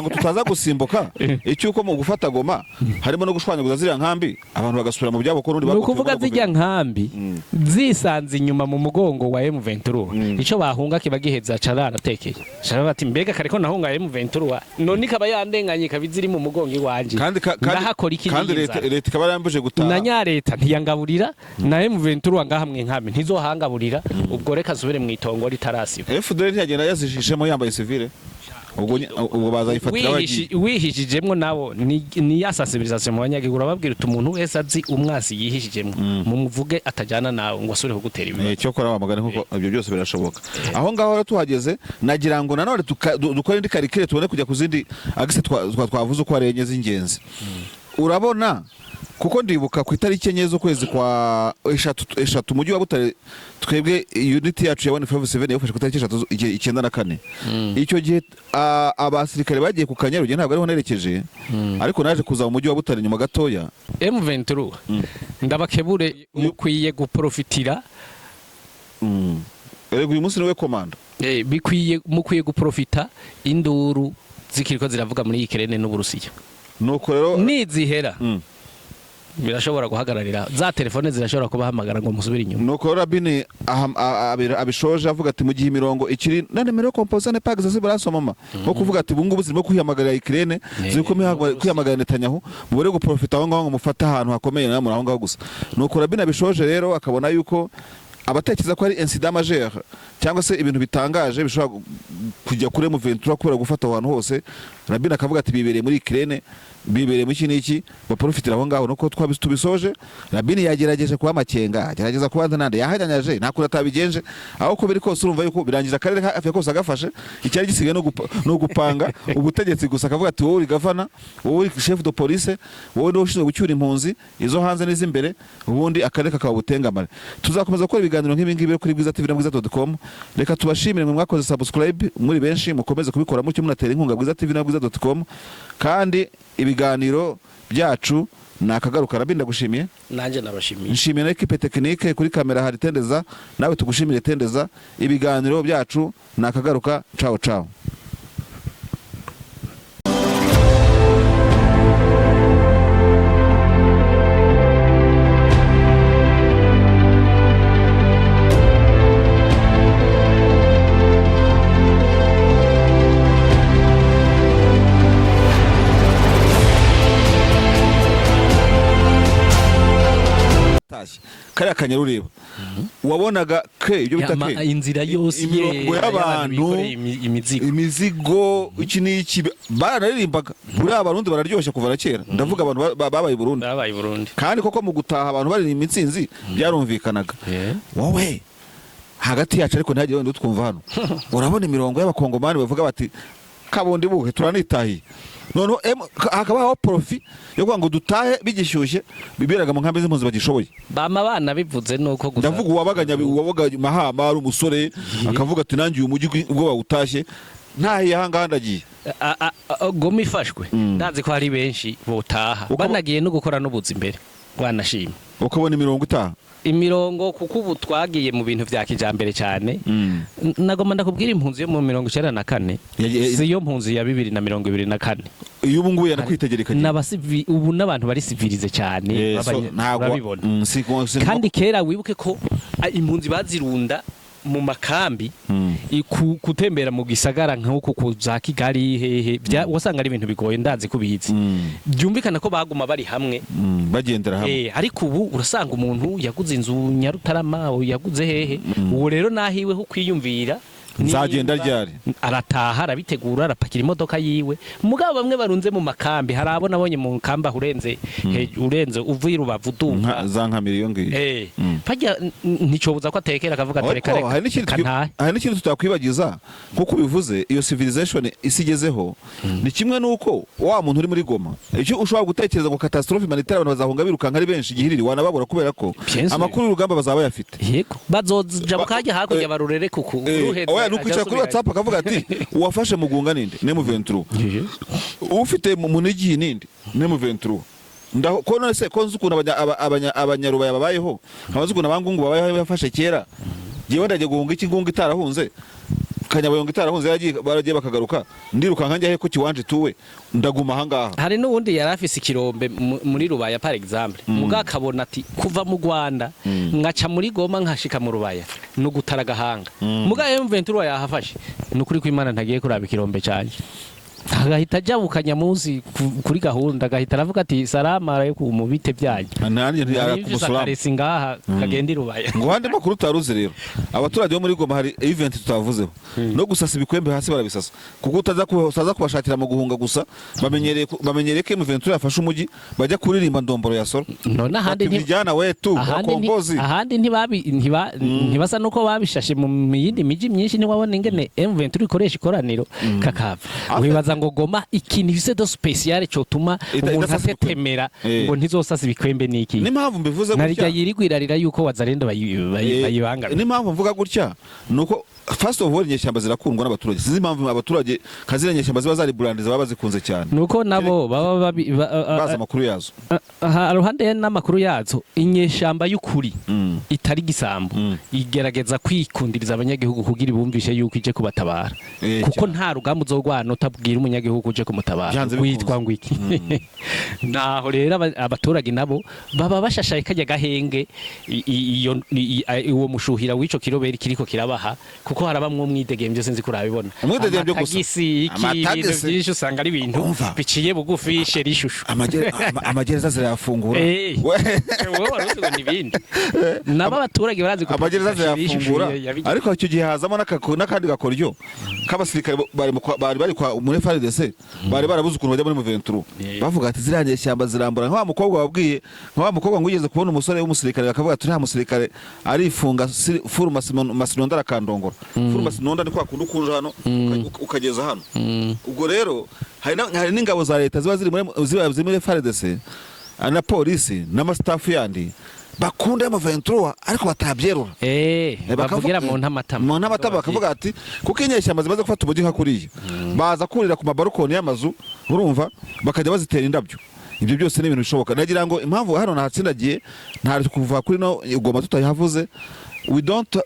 tutaza gusimbuka icyuko mu gufata Goma harimo no gushwanyaguza ziriya nkambi, abantu bagasubira mu byabo ko n'ubundi Ni bagotewe ukuvuga no zijya nkambi zisanze inyuma mu mugongo wa M23, ico bahunga kiba giheza, cararatekeye cara bati: "Mbega kare ko nahunga M23, none ikaba yandenganye, ikaba iziri mu mugongo iwanje, kandi ndahakora iki?" Kandi N'inzara. leta ikaba yarambuje gutaha. Na nya leta ntiyangaburira, na M23 ngaha mwe nkambi ntizohangaburira, ubwo reka nsubire mu itongo ritarasiba. FDL ntiyagenda yazishishemo yambaye civile, ubwo bazayifatira bagiye. Wihishijemwo nabo ni ya sensibilisation mu banyagihugu, urababwira uti: "Umuntu wese azi umwasi yihishijemwo, mumuvuge atajyana nawe ngo asubire kugutera ibibazo." Cyokora wa mugani, kuko ibyo byose birashoboka. Aho ngaho rero tuhageze, nagira ngo nanone dukore indi calcul, tubone kujya ku zindi axes twavuze uko ari enye z'ingenzi. Urabona, kuko ndibuka ku itariki 4 z'ukwezi kwa 3, umujyi wa Butare, twebwe unit yacu ya 157 yafashe ku itariki 3 94. Icyo gihe abasirikare bagiye ku Kanyaru, ntabwo ariho nerekeje, ariko naje kuza mu mujyi wa Butare nyuma gatoya. M23, ndabakebure, mukwiye guprofitira. Erega uyu munsi niwe komanda. Bikwiye, mukwiye guprofita induru zikiriko ziravuga muri Ukraine n'Uburusiya. Nuko rero Nizihera, birashobora guhagararira, za telefone zirashobora kubahamagara ngo musubire inyuma. Nuko Rabini abishoje avuga ati: "Mu gihe imirongo ikiri na numéro composé n'est pas accessible à ce moment", nko kuvuga ati: "Ubu ngubu zirimo kwihamagarira Ukraine, ziri kwihamagarira Netanyahu, mubure guprofita aho ngaho ngo mufate ahantu hakomeye namwe aho ngaho gusa." Nuko Rabini abishoje rero, akabona yuko abatekereza ko ari incident majeur cyangwa se ibintu bitangaje bishobora kujya kuri M23 kubera gufata aho hantu hose, Rabini akavuga ati: "Bibereye muri Ukraine, bibereye mu iki n'iki, baprofitira aho ngaho." Nuko tubisoje, Rabini yagerageje kuba amakenga, agerageza kuba nande yahanyanyaje, nta kuntu atabigenje. Aho uko biri kose, urumva yuko birangije akarere ka Afurika kose agafashe, icyari gisigaye no gupanga ubutegetsi gusa, akavuga ati: "Wowe uri gavana, wowe uri chef de police, wowe niwe ushinzwe gucyura impunzi izo hanze n'iz'imbere", ubundi akarere kakaba ubutengamare. Tuzakomeza gukora ibiganiro nk'ibi ngibi kuri Bwiza TV na bwiza.com. Reka tubashimire mwe mwakoze subscribe muri benshi, mukomeze kubikora mutyo, munatera inkunga Bwiza TV na bwiza.com, kandi ibiganiro byacu ni akagaruka. Rabin, ndagushimiye. Nanjye nabashimiye. Nshimiye na équipe technique, kuri kamera hari Tendeza, nawe tugushimire Tendeza. Ibiganiro byacu ni akagaruka. Ciao ciao. Tashye kariya Kanyaru, ureba wabonaga ke ibyo bita ke Inzira yose imirongo y'abantu bikoreye imizigo. Imizigo, iki n'iki, baranaririmbaga. Buriya Abarundi bararyoshye kuva na kera, ndavuga abantu babaye i Burundi. Babaye i Burundi. Kandi koko mu gutaha abantu baririmba intsinzi byarumvikanaga. Wowe hagati yacu, ariko ntihagire wenda utwumva hano, urabona imirongo y'Abakongomani bavuga bati: "Kabundi buhe, turanitahiye." Noneho hakabaho profit yo kuvuga ngo dutahe bigishyushye, biberaga mu nkambi z'impunzi bagishoboye. Bama bana bivuze nuko gusa. Ndavuga uwabaga Mahama ari umusore, akavuga ati: "Nanjye uyu mujyi ubwo bawutashye, ntahiye ahangaha ndagiye." Goma ifashwe, ndazi ko hari benshi botaha, banagiye no gukora n'ubuzi imbere, wanashima. Ukabona imirongo itaha. Imirongo, kuko ubu twagiye mu bintu vya kijambere cyane. Nagomba ndakubwira, impunzi yo mu 94 si yo mpunzi ya 2024. Iyo ubu ngubu yanakwitegera ikagenda. Ubu n'abantu bari civilisés cyane. So, ntabwo Urabibona. Si Kandi kera wibuke ko impunzi bazirunda mu makambi. Gutembera mu gisagara nk'uku ku za Kigali hehe wasanga ari ibintu bigoye, ndazi kubizi. Byumvikana ko baguma bari hamwe. Bagendera hamwe. Ariko ubu urasanga umuntu yaguze inzu Nyarutarama, yaguze hehe, uwo rero nahiwe ho kwiyumvira Nzagenda nimba ryari? Arataha, arabitegura, arapakira imodoka yiwe. Mugabo bamwe barunze mu makambi, hari abo nabonye mu kambi aho urenze urenze uvuye i Rubavu uduga. Za nkamira iyo ngiyo. Bajya nticobuza ko atekera akavuga ati reka Ariko reka hari n'ikindi reka ntahe. Hari n'ikindi tutakwibagiza, nk'uko ubivuze, iyo civilization isi igezeho ni kimwe n'uko wa muntu uri muri Goma, icyo ushobora gutekereza ngo catastrophe humanitaire, abantu bazahunga birukanka ari benshi igihiriri, wanababura kubera ko Bien sûr. amakuru y'urugamba bazaba bayafite. Yego, bazoja bukajya hakurya barurere kuku uruheze. Oya, ni ukwicara kuri ajya. WhatsApp akavuga ati uwafashe Mugunga ninde? Ne M23. Ufite mu Munigi ninde? Ne M23. Ndaho ko none se ko nzi ukuntu abanyarubaya babayeho, nkaba nzi ukuntu abangungu babayeho bafashe kera, jewe ndagiye guhunga iki? Ngungu itarahunze, Kanyabayonga itarahunze, yaragiye, baragiye bakagaruka, ndirukanka njya he ko kiwanje tuwe? Ndaguma ahangaha. Hari n'uwundi yari afise ikirombe muri Rubaya par exemple, muga akabona ati kuva mu Rwanda ngaca muri Goma nkashika mu Rubaya no gutara agahanga, muga M23 yahafashe, ni ukuri ko Imana ntagiye kuraba ikirombe canje, agahita ajabukanya munsi kuri gahunda, agahita aravuga ati salama alaikum mubite byanyu. Nanjye Nari mfise ntiyarakumusulamu. Akaresi ngaha kagenda i Rubaya. Ngo handi makuru utaruzi rero, abaturage bo muri Goma, hari event tutavuzeho, no gusasa ibikwembe hasi barabisasa, kuko utaza kubashakira mu guhunga gusa. Bamenyereye ko M23 yafashe umujyi, bajya kuririmba ndomboro ya solo. None ahandi Bati vijana wetu ahandi wakombozi. Ahandi ntibasa nuko babishashe mu yindi miji myinshi, ntiwabona ingene M23 ikoresha ikoraniro kakava. Wibaza ngo Goma ikintu ifise de spécial cotuma umuntu idasasa ibikwembe. atetemera Eh. ngo ntizosasa ibikwembe niki? N'impamvu mbivuze Narirya gutya yirigwa irarira yuko Wazalendo bayibangamira. N'impamvu mvuga gutya nuko first of all inyeshyamba zirakundwa n'abaturage. Sinzi impamvu abaturage kazira inyeshyamba ziba zari burandiza, baba bazikunze cyane. Nuko nabo baba Bazi amakuru yazo. Aha ruhande n'amakuru yazo, inyeshamba y'ukuri itari gisambo igerageza kwikundiriza abanyagihugu kugira ibumvishe yuko ije kubatabara, kuko Cyane. nta rugamba uzogwana utabwira umunyagihugu uje kumutabara. Byanze bikunze. Witwa ngo iki? Naho rero abaturage nabo baba bashashaye kajya gahenge iyo uwo mushuhira w'ico kiroberi kiriko kirabaha, kuko harabamwo umwidegemvyo, sinzi ko urabibona. Umwidegemvyo gusa. Amatagisi, iki, ibintu Amatagisi. byinshi usanga ari ibintu Umva. biciye bugufi, sheri ishusho. Amagereza zirayafungura. Wowe wari uzi ngo ni ibindi, nabo abaturage barazi ko Amagereza sheri ishusho zirayafungura. Ariko icyo gihe hazamo n'akandi gakoryo k'abasirikare bari bari kwa muri FARDC, bari barabuze ukuntu bajya muri M23. Bavuga ati ziriya nyeshyamba zirambura nka wa mukobwa wabwiye, nka wa mukobwa ngo ugeze kubona umusore w'umusirikare, bakavuga ati uriya musirikare arifunga furu masinonda arakandongora. Furu masinonda ni kwa kundi ukunja hano ukageza hano. Ubwo rero hari n'ingabo za leta ziba ziri muri FARDC na polisi n'amastaff yandi bakunda M23 ariko batabyerura. Bavugira mu ntamatama. Mu ntamatama, bakavuga ati kuko inyeshyamba zimaze gufata umujyi nka kuriya, baza kurira ku mabarukoni y'amazu, urumva, bakajya bazitera indabyo. Ibyo byose ni ibintu bishoboka. Nagira ngo impamvu hano nahatsindagiye, nta kuva kuri no Goma tutayihavuze, we don't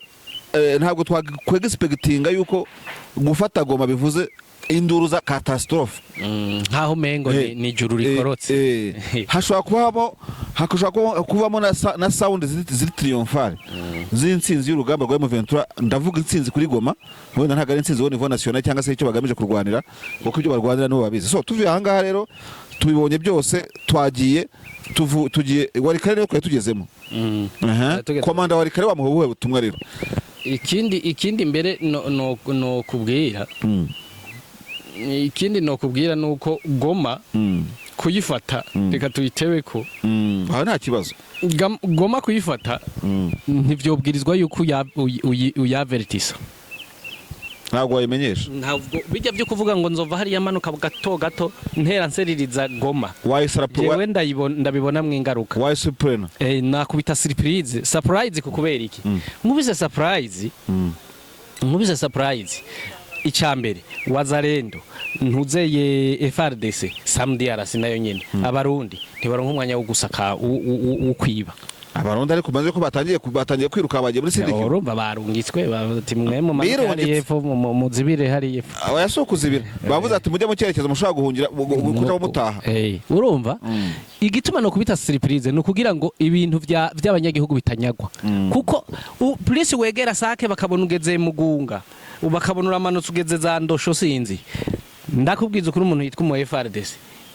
ntabwo twakwexpectinga yuko gufata Goma bivuze induru za catastrophe. Nkaho umengo ni ijuru rikorotse. Hashobora kubamo, hashobora kubamo na sound ziri triomphale z'intsinzi y'urugamba rwa M23. Ndavuga intsinzi kuri Goma, wenda ntabwo ari intsinzi au niveau national cyangwa se icyo bagamije kurwanira, kuko ibyo barwanira nibo babizi. So tuvuye aha ngaha rero, tubibonye byose, twagiye tugiye Walikale niyo twari tugezemo. Aha. Komanda Walikale wamuha ubuhe butumwa rero? Ikindi mbere no kubwira, ikindi no kubwira nuko Goma kuyifata, reka tuyitebe ko. Aho nta kibazo. Goma kuyifata ntivyobwirizwa yuko uyavertisa. Ntabwo wayimenyesha. Ntabwo bijya byo kuvuga ngo nzova hariya manuka gato gato ntera nseririza Goma. Wayisarapura. Jewe ndabibonamwo ingaruka. Wayisuprena. Nakubita surprise ku kubera iki? Nkubise surprise, nkubise surprise, icambere Wazalendo ntuzeye FARDC SAMIDRC nayo nyene, abarundi ntibaronka umwanya wo gusaka wo kwiba. Abarundi ariko maze ko batangiye kwiruka, bagiye muri Sud-Kivu. Urumva barungitswe, bati mwe mu manuke Birungitse. hariya epfo, muzibire hariya epfo. Aba si ukuzibira, bavuze ati mujye mu cyerekezo mushobora guhungira, kuca mutaha. Urumva igituma no kubita surprise ni ukugira ngo ibintu by'abanyagihugu bitanyagwa, kuko plus wegera Sake bakabona ugeze Mugunga, bakabona uramanutse ugeze za Ndosho, sinzi, ndakubwiza ukuri, umuntu yitwa umu FARDC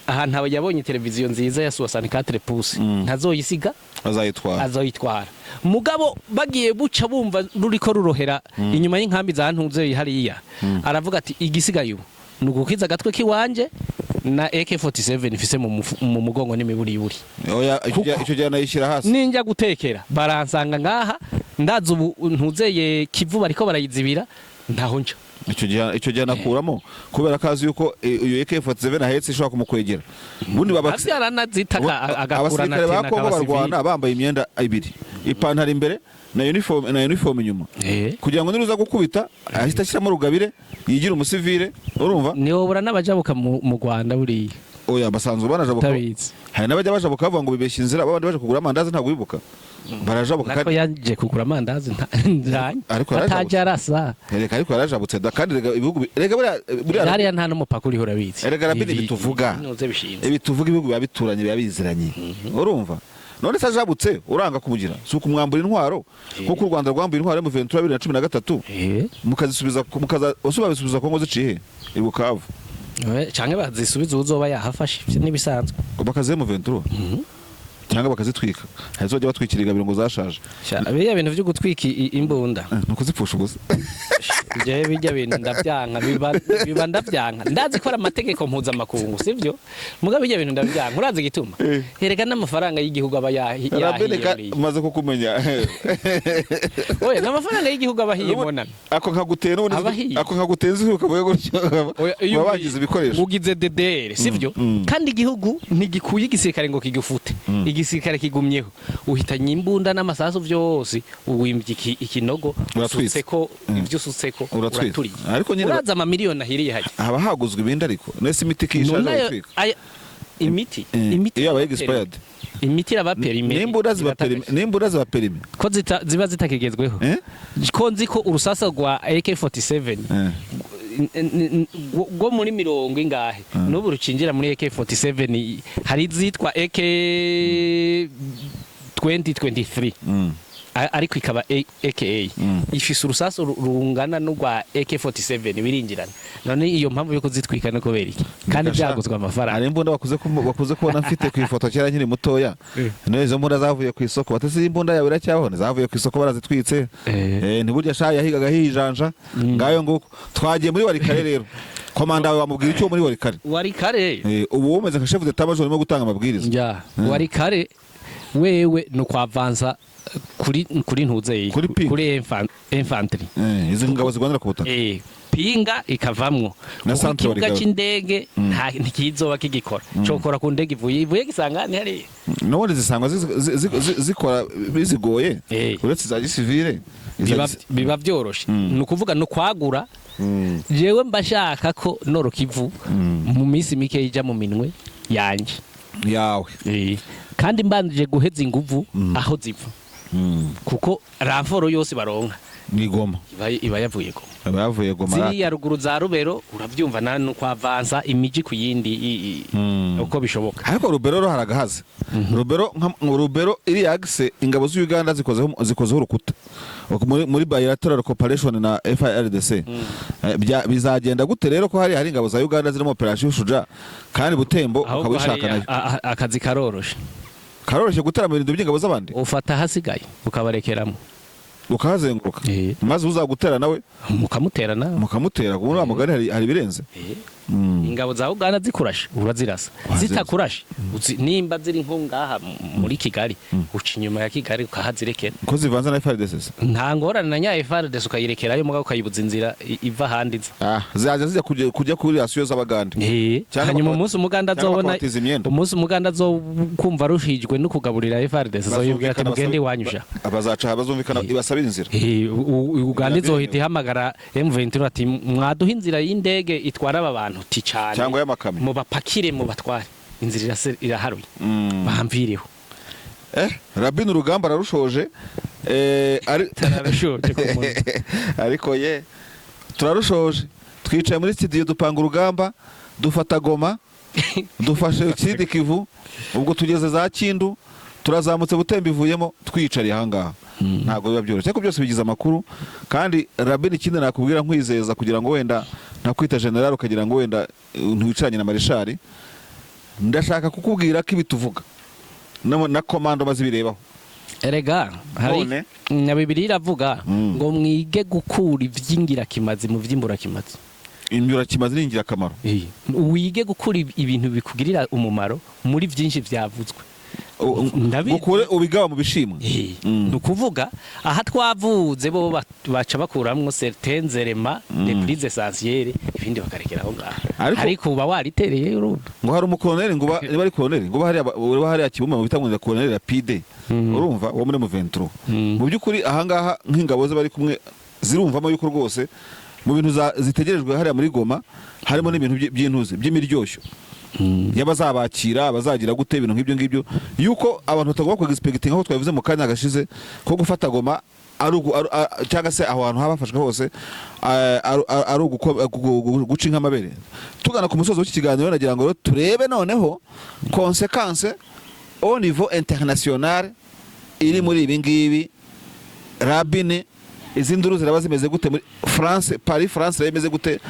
ahantu aba yabonye televiziyo nziza ya 64 pouces ntazoyisiga. Bazayitwara. Azoyitwara. Mugabo bagiye buca bumva ruriko rurohera inyuma y'inkambi za Ntuze hariya, aravuga ati igisigaye ubu ni ugukiza agatwe k'iwanje na AK47 ifise mu mugongo n'imiburiburi. Oya, icyo gihe anayishyira hasi. Ninjya gutekera baransanga ngaha, ndazi ubu Ntuzeye Kivu bariko barayizibira, ntaho nca. Icyo gihe anakuramo kubera ko azi yuko iyo AK47 ahetse ishobora kumukwegera ubundi baba Avyaranazita agakura na abasirikare ba tena Kongo akaba barwana bambaye imyenda ibiri, ipantaro imbere na uniform inyuma, kugira ngo niruza gukubita ahita ashyiramo rugabire yigire umusivile, urumva? Niwobura n'abajabuka mu Rwanda buriya. Oya, basanzwe banajabuka. Utabizi. Hari n'abajya bajabuka bavuga ngo bibeshya inzira, babandi baje kugura amandazi, ntabwo bibuka, barajabuka. Nako Kandi yaje kugura amandazi njanye Ariko yarajabutse. atajya arasa. Reka, ariko yarajabutse da, kandi rega ibihugu rega buriya Hariya nta n'umupaka uriho, urabizi. Erega Rabini, bituvuga. Nuze bishinze. Ibi tuvuga, ibihugu biba bituranye, biba biziranye, urumva? None se ajabutse uranga kumugira si ukumwambura intwaro, kuko u Rwanda rwambuye intwaro mu Ventura 2013, mukazisubiza, mukaza babisubiza Kongo ziciye he? I Bukavu. Canke bazisubiza uzoba yahafashe, ivyo n'ibisanzwe. Bakazihe mu Ventura cyangwa bakazitwika, hari izo bajya batwikira ingabiro ngo zashaje. Sha, biriya bintu vyo gutwika imbunda, Ni ukuzipfusha ubusa. Jewe bijya bintu ndavyanka, biba ndavyanka. Ndazi ko ari amategeko mpuzamakungu, sivyo? Mugabo bijya bintu ndavyanka. Urazi igituma? Erega n'amafaranga y'igihugu aba Rabini, yahiye buriya. Maze kukumenya. Oya, n'amafaranga y'igihugu aba ahiye mbona. Ako nkagutera n'ubundi. Abahiye. Ako nkagutera inzu ukavuga gutyo. Oya, iyo baba bagize ibikoresho. Ugize DDR, sivyo? Kandi igihugu ntigikuye igisirikare ngo kigufute, igisirikare kigumyeho, uhitanye imbunda n'amasasu vyose, uwimbye ikinogo. Uratwitse. Usutseko ivyo usutseko. Uratwitse. Uraturiye. Ariko nyine Uraza amamiliyoni ahiriye hajya. Haba haguzwe ibindi, ariko nese imiti ikishaje None bayitwika? Imiti imiti Iyo yabaye iraba expired. Imiti iraba périmée. N'imbunda ziba périmée, n'imbunda ziba périmée. Ko ziba zitakigezweho. Ko nzi ko urusasa rwa AK47 rwo muri mirongo ingahe n'ubu rucinjira muri AK47, hari izitwa AK 2023, ariko ikaba AKA ifise urusasu rungana n'urwa AK47, birinjirana. None iyo mpamvu yo kuzitwika no kubera iki kandi Ndasha- byaguzwe amafaranga? Hari imbunda bakuze kubona mfite ku ifoto kera nkiri mutoya. None izo mbunda zavuye ku isoko, batese imbunda yawe iracyabaho? Zavuye ku isoko, barazitwitse. Ntiburya sha yahigaga hijanja ngayo nguko. Twagiye muri Walikale rero, komanda wawe bamubwira icyo muri Walikale? Walikale. Ubu umeze nka chef d'état major, urimo gutanga amabwiriza. Njya Walikale wewe ni ukwavanza kuri ntuzeye. Kuri pinga. Kuri infantry. Izi ngabo zirwanira ku butaka. Pinga ikavamwo. Na Kuko centre ikibuga Walikale. c'indege ntikizoba kigikora, cokora ku ndege ivuye Gisangani hariya. N'ubundi zisangwa zikora bizigoye, uretse za gisivile, iza Biba vyoroshe, ni ukuvuga ni ukwagura. Jewe mba shaka ko Nord-Kivu mu minsi mike ija mu minwe yanje. Yawe. Kandi mbanje guheza inguvu aho ziva, kuko renfort yose baronka ni Goma. Iba yavuye Goma. Aba yavuye Goma. Ziriya ruguru za Rubero, uravyumva, na nuko avanza imiji ku yindi uko bishoboka. Ariko Rubero ro haragahaze. Rubero Rubero iriya axe ingabo z'Uganda zikozeho urukuta muri bilateral cooperation na FARDC. Bizagenda gute rero ko hari ingabo za Uganda zirimo operation Shuja, kandi Butembo ukaba Ahubwo uyishaka hariya nayo? Akazi karoroshe. Karoroshye gutera mu bintu by'ingabo z'abandi. Ufata hasigaye ukabarekeramo. Ukahazenguruka, maze uzagutera nawe mukamutera nawe. Mukamutera. Muri wa mugani hari ibirenze. Ingabo za Uganda zikurashe urazirasa. Wazirasa. Zitakurashe, nimba ziri nko ngaha muri Kigali, uca inyuma ya Kigali ukahazirekera. Ko zivanze na FARDC se? Nta ngorane na nya FARDC, ukayirekerayo mugabo ukayibuza inzira iva ahandi iza. Zaje zijya kujya kuri rasiyo z'Abagande. Cyangwa Hanyuma umunsi umuganda cyangwa azobona bakabatiza imyenda. Umunsi umuganda azokumva arushijwe no kugaburira FARDC, azoyibwira ati mugende iwanyu sha. Bazaca bazumvikana ibasabira inzira. Uganda Biraberewe. izohita ihamagara M23 ati mwaduha inzira y'indege itwara aba bantu ti cane Cyangwa y'amakamyo. Mubapakire mubatware, inzira iraharuye, bamvireho. Rabin, urugamba ararushoje, Tararushoje ku munwa. Ariko ye turarushoje, twicaye muri studio, dupanga urugamba, dufata Goma, dufashe Sud Kivu, ubwo tugeze za Kindu, turazamutse, Butembo ivuyemo, twiyicariye ahangaha. Ntabwo biba byoroshye, ariko byose bigize amakuru. Kandi Rabin, ikindi nakubwira nkwizeza, kugira ngo wenda ntakwita general ukagira ngo wenda ntiwicaranye na marishari, ndashaka kukubwira ko ibi tuvuga na komando bazibirebaho. Erega hari None? Na Bibiliya iravuga ngo mwige gukura ivy'ingirakimazi mu vy'imburakimazi. Imburakimazi ni ingirakamaro. Wige gukura ibintu bikugirira umumaro muri byinshi vyavuzwe. Ndabizi. Gukure ubigaba mu bishimwe. Ni ukuvuga aha twavuze bo baca bakuramwo certains éléments les plus essentiels, ibindi bakarekera aho ngaho. Ariko uba waritereye urumva. Ngo hari umukoloneli, ngo niba ari koloneli, ngo uba hariya Kibumba, mu bita ngo ni koloneli Rapide, urumva, wo muri M23. Mu by'ukuri ahangaha nk'ingabo ze bari kumwe zirumvamo yuko rwose mu bintu zitegerejwe hariya muri Goma harimo n'ibintu by'intuzi by'imiryoshyo y'abazabakira, bazagira gute, ibintu nk'ibyo ngibyo, yuko abantu batagomba kwexpectinga, nk'uko twabivuze mu kanya gashize, ko gufata Goma ari cyangwa se aho hantu haba hafashwe hose ari guca inka amabere. Tugana ku musozo w'iki kiganiro, nagira ngo rero turebe noneho conséquence au niveau international iri muri ibi ngibi. Rabine, izi nduru ziraba zimeze gute muri France? Paris, France iraba imeze gute?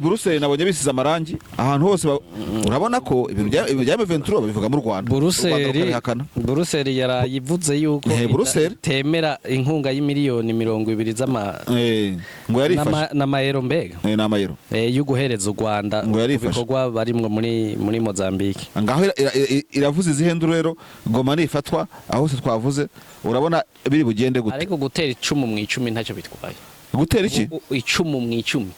Bruxelles nabonye bisize amarangi ahantu hose, urabona ko ibintu bya M23 babivuga mu Rwanda, u Rwanda Buruseli rukabihakana. Buruseli yarayivuze yuko Buruseli. itemera inkunga y'imiliyoni 20 z'ama Ngo yarifashe. N'amayero mbega. Ni amayero. Yo guhereza u Rwanda Ngo ku yarifashe. bikorwa barimwo muri Mozambique. Ngaho iravuze izihe nduru rero? Goma nifatwa, aho hose twavuze, urabona biri bugende gute? Ariko gutera icumu mu icumi ntacyo bitwaye. Gutera iki? Icumu mu icumi.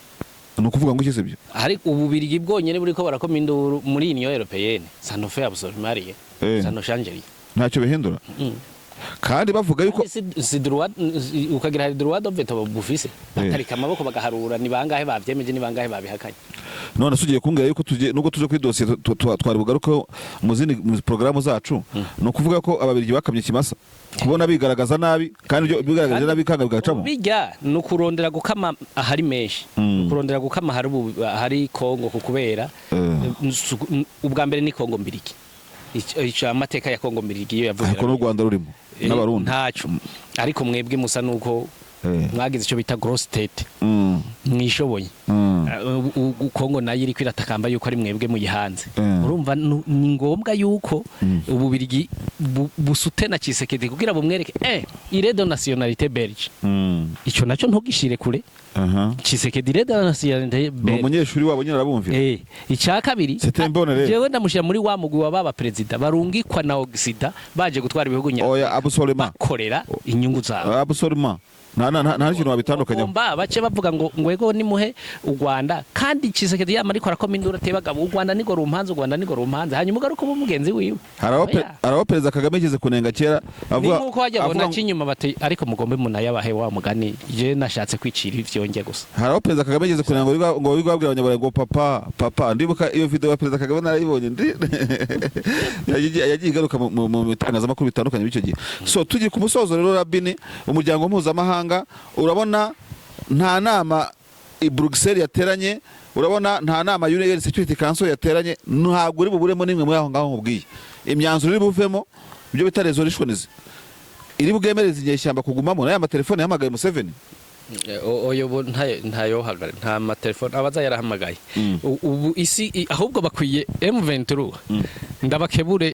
Ni ukuvuga ngo iki se ibyo? Ariko ububirigi bwonyene buriko barakoma induru muri Union Européenne, ça ne fait absolument rien. Ça ne change rien. Ntacyo bihindura kandi bavuga yuko Si droit, ukagira hari droit de veto bufise, batarika amaboko bagaharura ni bangahe bavyemeje, ni bangahe babihakanye. None se ugiye kumbwira yuko tugiye, nubwo tuje kuri dosiye twari bugarukeho mu zindi porogaramu zacu, ni ukuvuga ko Ababirigi bakamye ikimasa kubona bigaragaza nabi, kandi ibyo bigaragaje nabi kanga bigacamo? Bijya ni ukurondera gukama ahari menshi, ni ukurondera gukama ahari ahari Kongo, kubera ubwa mbere ni Kongo mbirigi. Ico amateka ya Kongo mbirigi iyo yavuze. Ariko n'u Rwanda rurimo n'Abarundi. Ntaco, ariko mwebwe musa nuko mwagize ico bita grosse tête, mwishoboye. Kongo nayo iriko iratakamba yuko ari mwebwe muyihanze. Urumva ni ngombwa yuko ububirigi busutena Tshisekedi kugira bumwereke il est de nationalité belge. Ico naco ntugishire kure. Tshisekedi il est de nationalité Ni belge. umunyeshuri wabo nyine, arabumvira. Icya kabiri, C'était une bonne rêve. jewe ndamushyira muri wa mugwi wa baba perezida barungikwa na Occident baje gutwara ibihugu nyafurika, Oya, absolument. bakorera inyungu zabo. Absolument, nta kintu wabitandukanyaho. Bagomba bace bavuga ngo ngwego nimuhe u Rwanda, kandi Tshisekedi yama ariko arakoma induru atebagabo, u Rwanda nigo rumpanze, u Rwanda nigo rumpanze, hanyuma ugaruka uba mugenzi wiwe. Hari aho Oya. hari aho Perezida Kagame yigeze kunenga kera Ni avuga nkuko wajya avuga bona cinyuma bati ariko mugombe munayabahe wa mugani, je nashatse kwicira ivyonge gusa. Hari aho Perezida Kagame yigeze kunenga ngo wirirwa babwira Abanyaburayi ngo papa, papa. Ndibuka iyo video ya Perezida Kagame narayibonye, ndi yagiye igaruka mu bitangazamakuru bitandukanye b'icyo gihe. So tugiye ku musozo rero, Rabini, umuryango mpuzamahanga urabona nta nama i Bruxelles yateranye, urabona nta nama UN Security Council yateranye, ntabwo uri buburemo n'imwe muri aho ngaho nkubwiye. Imyanzuro iri buvemo, ibyo bita resolutions, iri bwemereze inyeshyamba kugumamo n'aya matelefone yahamagaye Museveni. Oyo bo ntayohagara, nta matelefone abaza yarahamagaye. Ubu isi ahubwo bakwiye M23 ndabakebure.